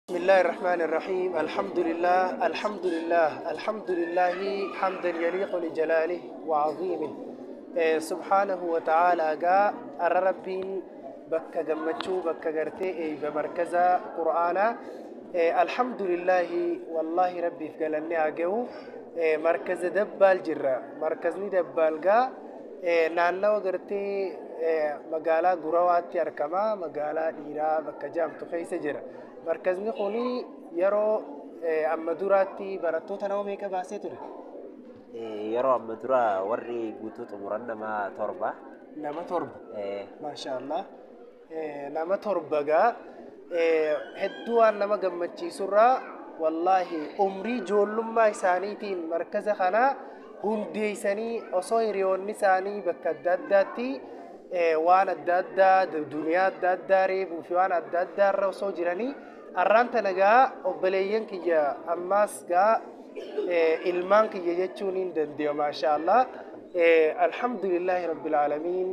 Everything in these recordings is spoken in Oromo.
بسم الله الرحمن الرحيم. الحمد لله، الحمد لله، الحمد لله حمدا يليق لجلاله وعظيمه سبحانه وتعالى. Gaa arra Rabbiin bakka gammachuu, bakka gartee eeyba markaza qur'aanaa, الحمد لله، والله Rabbiif galanni haa ga'u. Markaza Dabbaal jirra. Markazni Dabbaal gaa naannawa gartee magaalaa Gurawaatti argama. Magaalaa dhiiraa bakka jaamtu keessa jira. Markazni kuni yeroo amma duraatti barattoota nama meeqa baasee ture? Yeroo amma dura warri guutuu xumuran nama 7. Nama 7. Maasha Allah. Nama 7 gaa hedduu waan nama gammachiisurraa, wallaahi, umrii ijoollummaa isaaniitiin markaza kana hundeessanii, osoo hiriyoonni isaanii bakka adda addaatti waan adda addaa, duniyaa adda addaa reebuu fi waan adda addaa irra osoo jiranii, arraan tana gaa obboleeyyan kiyya, ammaas gaa ilmaan kiyya jechuun hin danda'u. Maasha Allah, الحمد لله رب العالمين.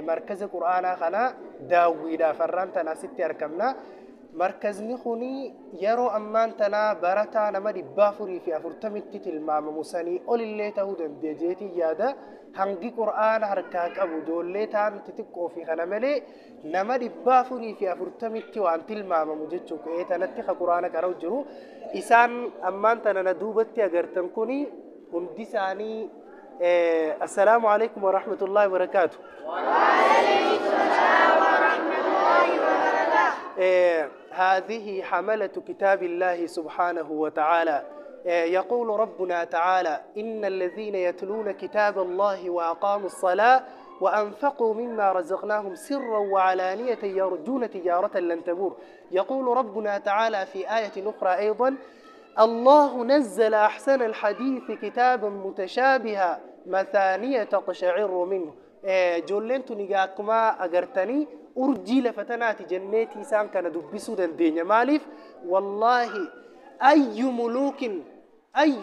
Markaza qur'aanaa kana daawwiidhaaf arraan tana asitti argamna. Markazni kuni yeroo ammaan tanaa barataa nama 440tti tilmaamamu, sanii olillee ta'uu danda'a jeetiin yaada. Hangi qur'aana harkaa qabu ijoollee ta'an xixiqqoo fi kana malee nama 440tti waan tilmaamamu jechuu qe'ee tanatti ka qur'aana qara'u jiru. Isaan ammaan tana na duubatti agartan kuni hundi isaanii, السلام عليكم ورحمة الله وبركاته. وعليكم السلام ورحمة الله وبركاته. هذه حملة كتاب الله سبحانه وتعالى. يقول ربنا تعالى: إن الذين يتلون كتاب الله وأقاموا الصلاة وأنفقوا مما رزقناهم سرا وعلانية يرجون تجارة لن تبور. يقول ربنا تعالى في آية أخرى أيضا: الله نزل أحسن الحديث كتابا متشابها مثانية تقشعر منه. Ijoolleen tuni akkuma agartanii urjii lafa tanaati jenneetii isaan kana dubbisuu dandeenya. Maaliif? Wallaahi, أي ملوك، أي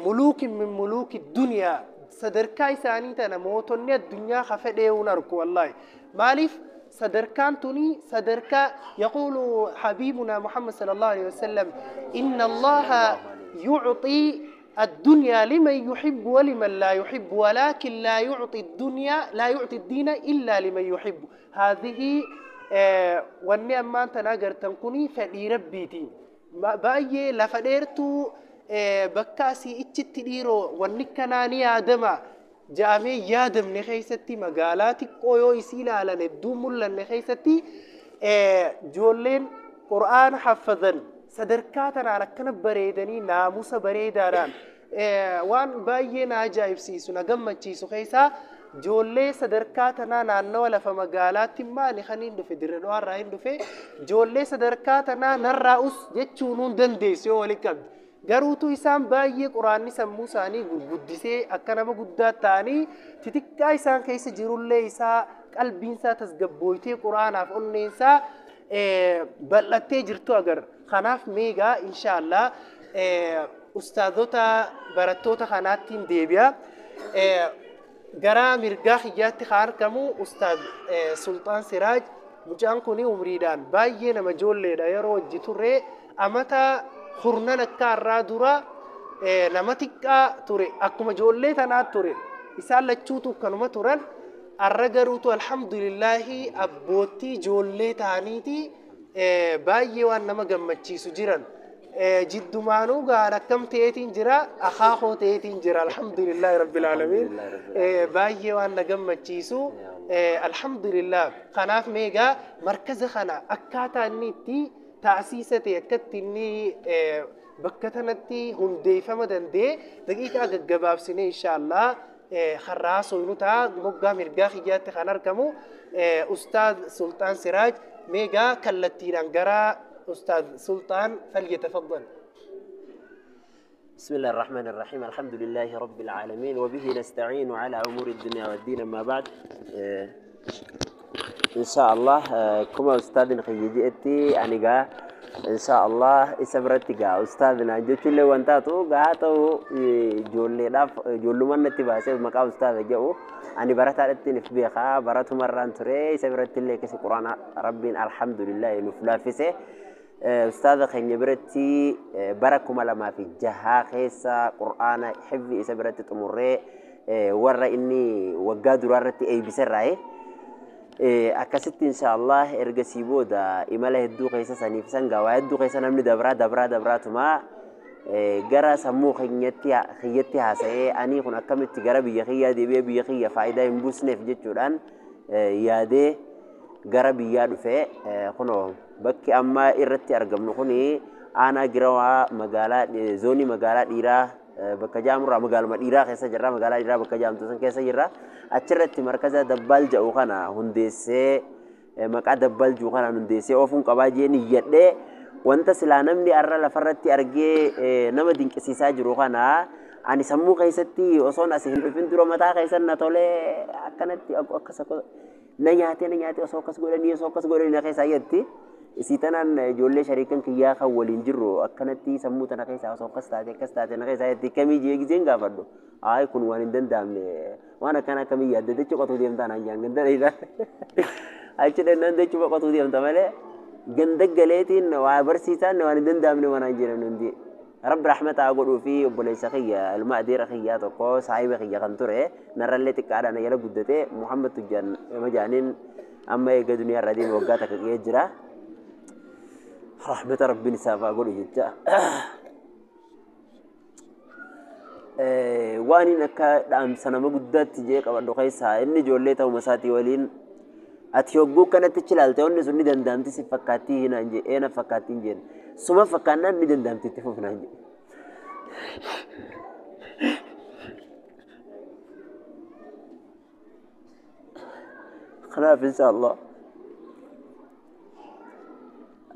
ملوك من ملوك الدنيا sadarkaa isaanii tana mootonni addunyaa ka fedheewun argu, wallaahi. Maaliif? Sadarkaan tuni sadarkaa, يقول حبيبنا محمد صلى الله عليه وسلم: إن الله يعطي الدنيا لمن يحب ولمن لا يحب، ولكن لا يعطي الدنيا، لا يعطي الدين إلا لمن يحب. هذه wanni ammaan tana agartan kuni fedhii Rabbiitiin baay'ee lafa dheertuu bakka asii ichitti dhiiroo wanni kanaa ni yaadama ja'amee yaadamne keessatti, magaalaa xiqqoo yoo isii ilaalan hedduu mul'anne keessatti, ijoolleen qur'aana haffazan sadarkaa tanaan akkana bareedanii naamusa bareedaadhaan, waan baay'ee na ajaa'ibsiisu, na gammachiisu keessaa, ijoollee sadarkaa tanaa naannawa lafa magaalaatti maali kan hin dhufe, Dirree Dhawaarraa hin dhufe, ijoollee sadarkaa tanaa narraa us jechuun hin dandeessu yoo walitti qabde. Garuutu isaan baay'ee quraanni sammuu isaanii gurguddisee akka nama guddaa ta'anii, xixiqqaa isaan keessa jirullee isaa qalbiin isaa tasgabbooytee quraanaaf onneen isaa bal'attee jirtu agarra. Kanaaf meegaa inshaallah ustaazota barattoota kanaattiin deebi'a. Gara mirgaa kiyyaatti kan argamu Ustaaz Sultaan Siraaj. Mucaan kun umriidhaan baay'ee nama ijoolleedha. Yeroo hojii turre amata 10 akka har'aa dura nama xiqqaa ture, akkuma ijoollee tanaa ture. Isaan lachuutu akkanuma turan. Arra garuutu alhamdulillaahi abboottii ijoollee ta'aniiti baay'ee waan nama gammachiisu jiran. Jiddumaanuu gaan akkam ta'eetiin jira, akaakoo ta'eetiin jira. الحمد لله رب العالمين, baay'ee waan na gammachiisu, alhamdulillah. Kanaaf meegaa markaza kana akkaataa inni itti taasisa ta'e, akkatti inni bakka tanatti hundeeffama danda'e, daqiiqaa gaggabaabsinee inshaallah har'aa soynu ta'a. Moggaa mirgaa kiyyaatti kan argamu Ustaaz Sultaan Siraaj. Meegaa kallattiidhaan gara Ustaaz Sultaan, فليتفضل. بسم الله الرحمن الرحيم، الحمد لله رب العالمين، وبه نستعين على أمور الدنيا والدين، أما بعد. إن شاء الله كما أستاذنا خيجي أنا قا إن شاء الله إسبرتي قا أستاذنا جوتش اللي وانتاتو قاتو جولي لاف جولو من نتباسي مقا أستاذ جو أنا برتا في بيخا براتو مرة تري إسبرتي اللي كسي قرآن ربين، الحمد لله نفلافسه. Ustaaza keenya biratti bara 2006 keessa qur'aana hifzi isa biratti xumurree, warra inni waggaa duraa irratti eebbiserraaye. Akkasitti inshaallah ergasii booda imala hedduu keessa saniif san gaawaa hedduu keessa namni dabraa dabraa dabraatumaa gara sammuu kiyyatti haasa'ee, ani kun akkamitti gara biyya kiyyaa deebi'ee biyya kiyya faayidaa hin buusneef jechuudhaan yaadee gara biyyaa dhufee, kunoo bakki amma irratti argamnu kuni aanaa Girawaa, magaalaa zoonii magaalaa Dhiiraa bakka jaamurraa, magaaluma Dhiiraa keessa jirra. Magaalaa Dhiiraa bakka jaamtu san keessa jirra. Achirratti markaza Dabbaal jedhu kana hundeessee, maqaa Dabbaal jiru kanaan hundeessee oofuun qabaa jee niyyadhee, wanta silaa namni har'a lafarratti argee nama dinqisiisaa jiru kana ani sammuu keessatti osoon as hin dhufin dura mataa keessan na tolee, akkanatti akkas na nyaatee na nyaatee, osoo akkas godhanii, osoo akkas godhanii na keessaa jetti. Isii tanaan ijoollee shariikan kiyyaa kan waliin jirru akkanatti sammuu tana keessaa osoo akkas taate akkas taate na keessaa jetti, kamii jee gizeen gaafadhu. Ayi, kun waan hin danda'amne, waan akkana akkamii yaadde, dachuu qotuu deemtaa naan jaan, ganda achi dhennaan dachuu qotuu deemta malee ganda galeetiin waa barsiisaan waan hin danda'amne waan hin jedhan hundi. Rabbi rahmata godhuu fi obboleessa kiyya, ilma adeera kiyyaa tokko, saahiba kiyya kan ture, narrallee xiqqaadhaan jala guddate, Muhammad Tujjaan majaaniin, amma eega duniyaa irra deeme waggaa takka qe'ee jira. Rahmata Rabbiin isaaf haa godhu jecha. Waan inni akka dhaamsa nama guddaatti jee qabadhu keessaa, inni ijoollee ta'uma isaatii waliin ati hogguu kanatti achi ilaalte wanni sun ni danda'amti si fakkaattii hinaan jee, ee na fakkaattii hin jeen, suma fakkaannaan ni danda'amti, itti fufnaan jee. Kanaaf insha Allah,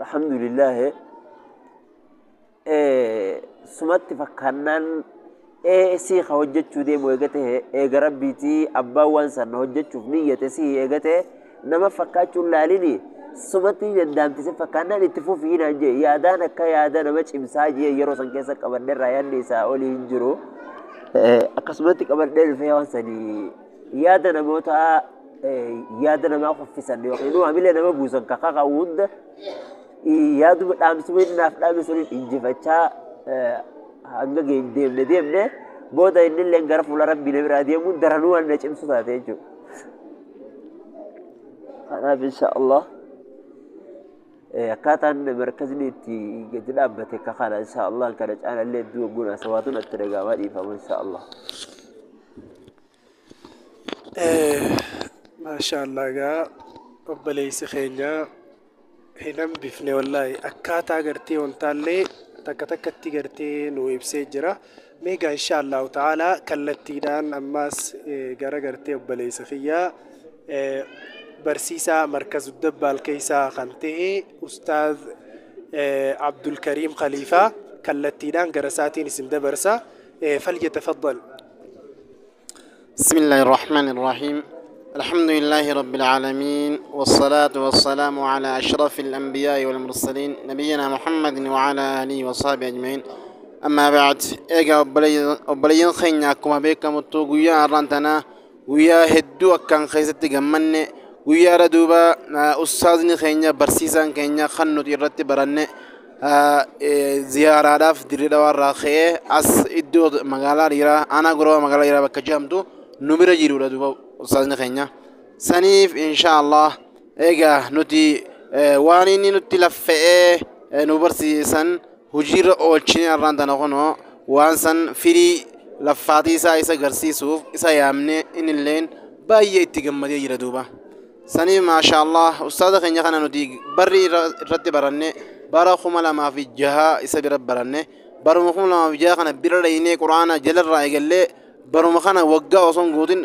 alhamdulillah, sumatti fakkaannaan ee sii ka hojjechuu deemu eegate, eega Rabbiitii abbaan waan san hojjechuuf niyyate sii eegate, nama fakkaachuun laalini, sumatti danda'amti si fakkaannaan itti fufii naan jee. Yaadaan akka yaada nama cimsaa jee yeroo san keessa qabadheerraa yaadni isaa olii hin jiru. Akkasumatti qabadhee dhufee waan sanii yaada namoota yaada namaa kuffisan yookiin hamilee nama buusan kakaka'u hunda yaaduma dhaamsuma inni naaf dhaame suniin injifachaa hanga deemne deemne booda inni illee gara fuula Rabbii na biraa deemuun daranuu waan na cimsu taate jechuudha. Kanaaf insha Allah akkaataan markazni itti gadi dhaabbate akka kana insha Allah kana caalallee hedduu wagguun hasawaatuun itti dhaga'amaa dhiifama insha Allah. Maasha Allah, egaa obboleessi keenya hin hambifne, wallaahi akkaataa gartee wantaallee takka takkatti gartee nu ibsee jira. Meegaa insha Allahu ta'ala kallattiidhaan ammaas gara gartee obboleessa kiyyaa barsiisaa markazu Dabbaal keessaa kan ta'e Ustaaz Abdulkariim Khaliifaa kallattiidhaan gara isaatiin isin dabarsa. فليتفضل. بسم الله الرحمن الرحيم، الحمد لله رب العالمين، والصلاة والسلام على أشرف الأنبياء والمرسلين، نبينا محمد وعلى آله وصحبه أجمعين، أما بعد. Egaa obboleeyyan keenya, akkuma beekamutti guyyaa har'aan tanaa guyyaa hedduu akkaan keessatti gammanne, guyyaadha duuba ustaazni keenya, barsiisaan keenya kan nuti irratti baranne ziyaaraadhaaf Dirree Dhawaarraa ka'ee as iddoo magaalaa Dhiiraa, aanaa Gurawaa, magaalaa Dhiiraa bakka jedhamtu nu bira jirudha duuba ustaazni keenya. Saniif insha Allah egaa nuti waan inni nutti laffa'ee nu barsiisan hojiirra oolchine. Har'aan tana kunoo waan san firii laffaatii isaa isa garsiisuuf isa yaamne, innilleen baay'ee itti gammadee jira duuba. Saniif maasha Allah, ustaaza keenya kana nuti barri irratti baranne bara 2006 isa bira baranne. Baruma 2006 kana bira dhaynee quraana jalarraa eegallee, baruma kana waggaa osoo hin guutin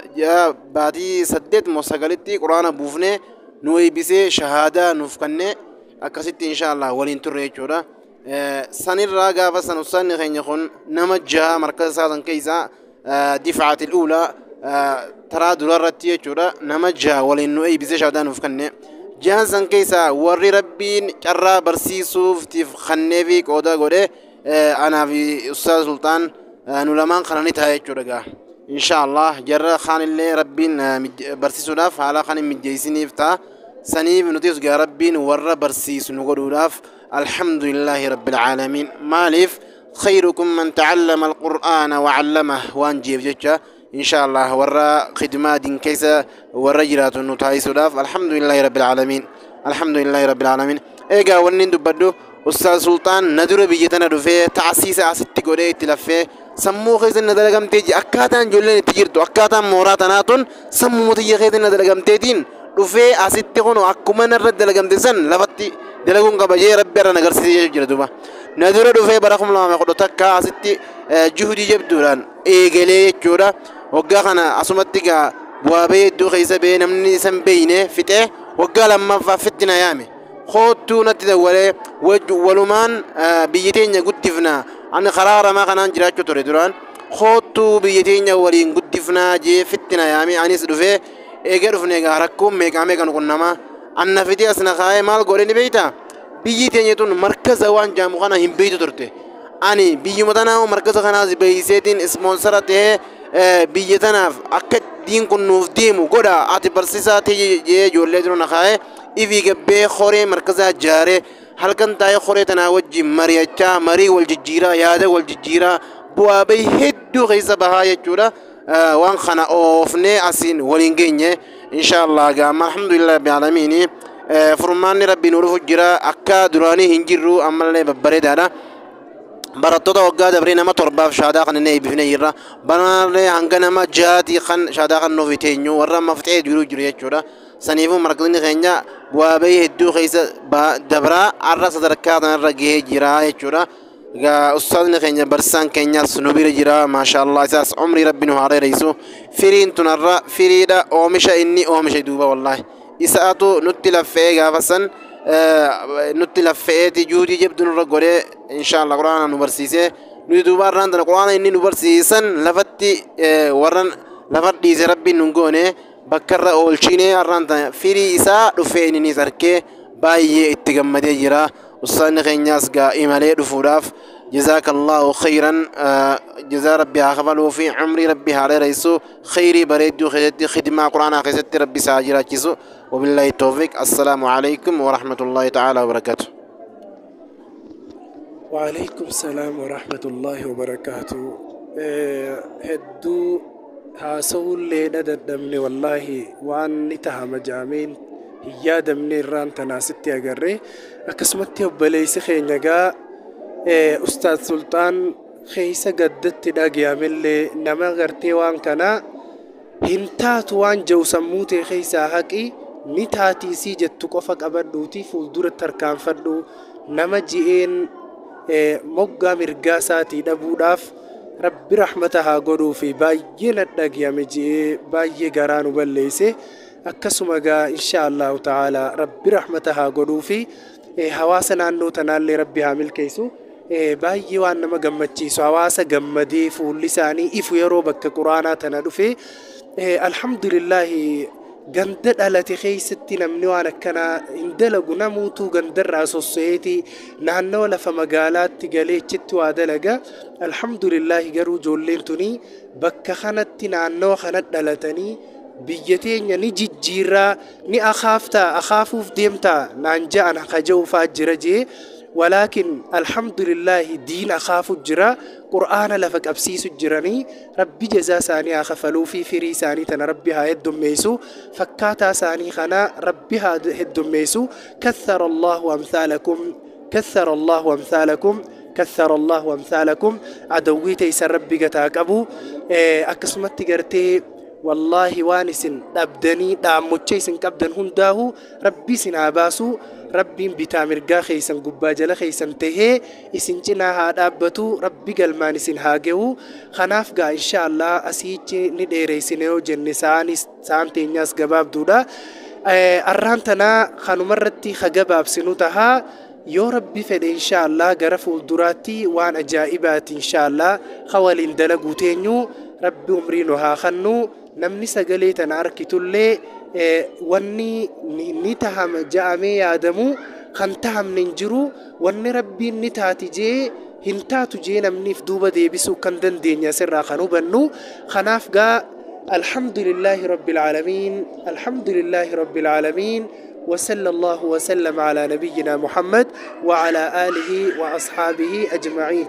baatii 8 moo 9tti quraana buufnee nu eebbisee shahaadaa nuuf kennee, akkasitti insha Allah waliin turre jechuudha. Sanirraa gaafa san ustaanni keenya kun nama jaha markaza isaa san keessaa difaatil uulaa taraa durarratti jechuudha, nama jaha waliin nu eebbisee shahaadaa nuuf kenne. Jahan san keessaa warri Rabbiin carraa barsiisuuftiif kannee fi qooda godhe anaa fi Ustaaz Sultaan nu lamaan kana ni ta'a jechuudha gaa. Insha Allah jarra kaanillee Rabbiin barsiisuudhaaf haala kan hin mijeessiniif ta'a. Saniif nutis gaa Rabbiin warra barsiisu nu godhuudhaaf Alhamdulillaahi rabbil aalamiin. Maaliif khayrukum man ta'allama alqur'aana wa 'allamahu waan jeef jecha insha Allah warra khidmaa diin keessa warra jiraatu nu taasisuudhaaf alhamdulillaahi rabbil aalamiin. Alhamdulillaahi rabbil aalamiin. Egaa wanni dubbadhu Ustaaz Sultaan na dura biyya tana dhufee taasiisa asitti godhee itti laffee sammuu keessa na dalagamtee akkaataan ijoolleen itti jirtu akkaataan mooraa tanaa tun sammuu tiyya keessa na dalagamteetiin dhufee asitti kun akkuma narra dalagamte san lafatti dalaguun qaba jee rabbi irra na agarsiisee jira duuba. Na dura dhufee bara 2011 asitti juhudii jabduudhaan eegalee jechuudha. Waggaa kana asumatti gaa bu'aa bahee hedduu keessa bahee namni isan beeyne fixee waggaa lammaffaa fitti na yaame. Koottuu natti dawwalee walumaan biyya teenya guddifnaa. Ani karaa haramaa kanaan jiraachuu ture duraan. Koottuu biyya teenya waliin guddifnaa jee fitti na yaame. Anis dhufee eegee dhufne egaa rakkoon meeqaa meeqa nu qunnamaa. Anna fidee as na kaa'ee maal godhe ni beektaa? Biyyi teenya tun markaza waan jaamu kana hin beektu turte. Ani biyyuma tanaa markaza kanaas beeyseetiin ispoonsara ta'ee biyya tanaaf akka diin kun nuuf deemu godha ati barsiisaa ta'e jee ijoollee jiru na kaa'ee ifii gabbee horee markazaa jaaree halkan taa'ee horee tanaa wajjin mari'achaa marii wal jijjiiraa yaada wal jijjiiraa bu'aa bahii hedduu keessa bahaa jechuudha. Waan kana oofnee asiin waliin geenye inshaallah gaama alhamdulillah rabbil aalamiin. Furmaanni rabbi nu dhufu jira akka duraanii hin jirru ammallee babbareedaadha. Barattoota waggaa dabree nama 7 shaadaa kan inni eebbifnee jirra. Banaallee hanga nama 6 kan shaadaa kan nuuf teenyu warra amma fixee jiru jiru jechuudha. Saniifuu markazni keenya bu'aa bahii hedduu keessa dabraa har'a sadarkaa kanarra gahee jira jechuudha. Egaa ustaazni keenya barsiisaan keenyas nu bira jira maashaallah isaas umrii rabbi nu haa dheeressu. Firiin tunarra firiidha oomisha inni oomishe duuba wallaahi. Isaatu nutti laffee gaafa san nutti laffeeti juudii jabdu nurra godhee inshaallah quraana nu barsiisee nuti duuba har'aan tana quraana inni nu barsiisan lafatti warran lafa dhiise rabbiin nun goone bakkarra oolchinee har'aan tana firii isaa dhufee inninis arkee baay'ee itti gammadee jira. Ustaanni keenyaas gaa imalee dhufuudhaaf jazaakallahu khayran jazaa rabbi haa kafaluu fi umrii rabbi haa dheeressu khayrii bareedduu keessatti khidmaa quraanaa keessatti rabbi isaa jiraachisu. Wabillaahi tawfiiq. Assalaamu alaykum wa rahmatullaahi ta'aalaa wa barakaatu. وعليكم السلام ورحمة الله وبركاته. هدو هاسول ليدا دمني والله وان نتهم جامين هي دمني ران تناستي أجري أكسمتي وبليس خينجا أستاذ سلطان خيسة قدت داقيا من اللي نما غرتي وان كنا هنتات وان جو سموتي خيسة هكي نتاتي سيجت تقفك أبدوتي فولدور التركان فردو نما جئين moggaa mirgaa isaatii dhabuudhaaf rabbi rahmata haa godhuu fi baay'ee nadhagiyame ji'ee baay'ee garaa nu balleesse. Akkasuma gaa insha Allahu ta'ala rabbi rahmata haa godhuu fi hawaasa naannoo tanaallee rabbi haa milkeessu. Baay'ee waan nama gammachiisu hawaasa gammadee fuulli isaanii ifu yeroo bakka quraanaa tana dhufe. Alhamdulillaahi ganda dhalate keessatti namni waan akkanaa hin dalagu namuutuu gandarraa sosso'eeti naannawa lafa magaalaatti galee achitti waa dalaga. Alhamdulillaahi garuu ijoolleen tuni bakka kanatti naannawa kana dhalatanii biyya teenya ni jijjiirraa ni akaaftaa akaafuuf deemtaa naan ja'an haja'uufaa jira jee. ولكن الحمد لله دين أخاف الجرا قرآن لفك أبسيس الجراني ربي جزا ساني أخفلو في فري ساني تنا ربي ها يدميسو فكاتا ساني خنا ربي ها يدميسو. كثر الله أمثالكم كثر الله أمثالكم كثر الله أمثالكم. عدوي تيسر ربي قتاك أبو أكسمت قرتي والله وانس أبدني داموتشيسن كابدن هنداهو ربي سناباسو ربي بتامر خيسن قباجل خيسن تهي إسن جناها دابتو ربي قلمان إسن هاجو خناف قا إن شاء الله أسيج نديري سنو جن ساني سانتي ناس قباب دودا أرانتنا خانو مرتي خقباب سنوتها يا ربي فد إن شاء الله قرفوا الدراتي وان أجائبات إن شاء الله خوالين دلقو تينيو ربي عمرينها خنو namni sagalee tana arkitullee wanni ni tahama ja'amee yaadamu kan tahamne hin jiru wanni rabbiin ni taati jee hin taatu jee namniif duuba deebisuu kan dandeenya asirraa kan hubannu. Kanaaf gaa alhamdulillaahi rabbil aalamiin alhamdulillaahi rabbil aalamiin. وصلى الله وسلم على نبينا محمد وعلى آله وأصحابه أجمعين.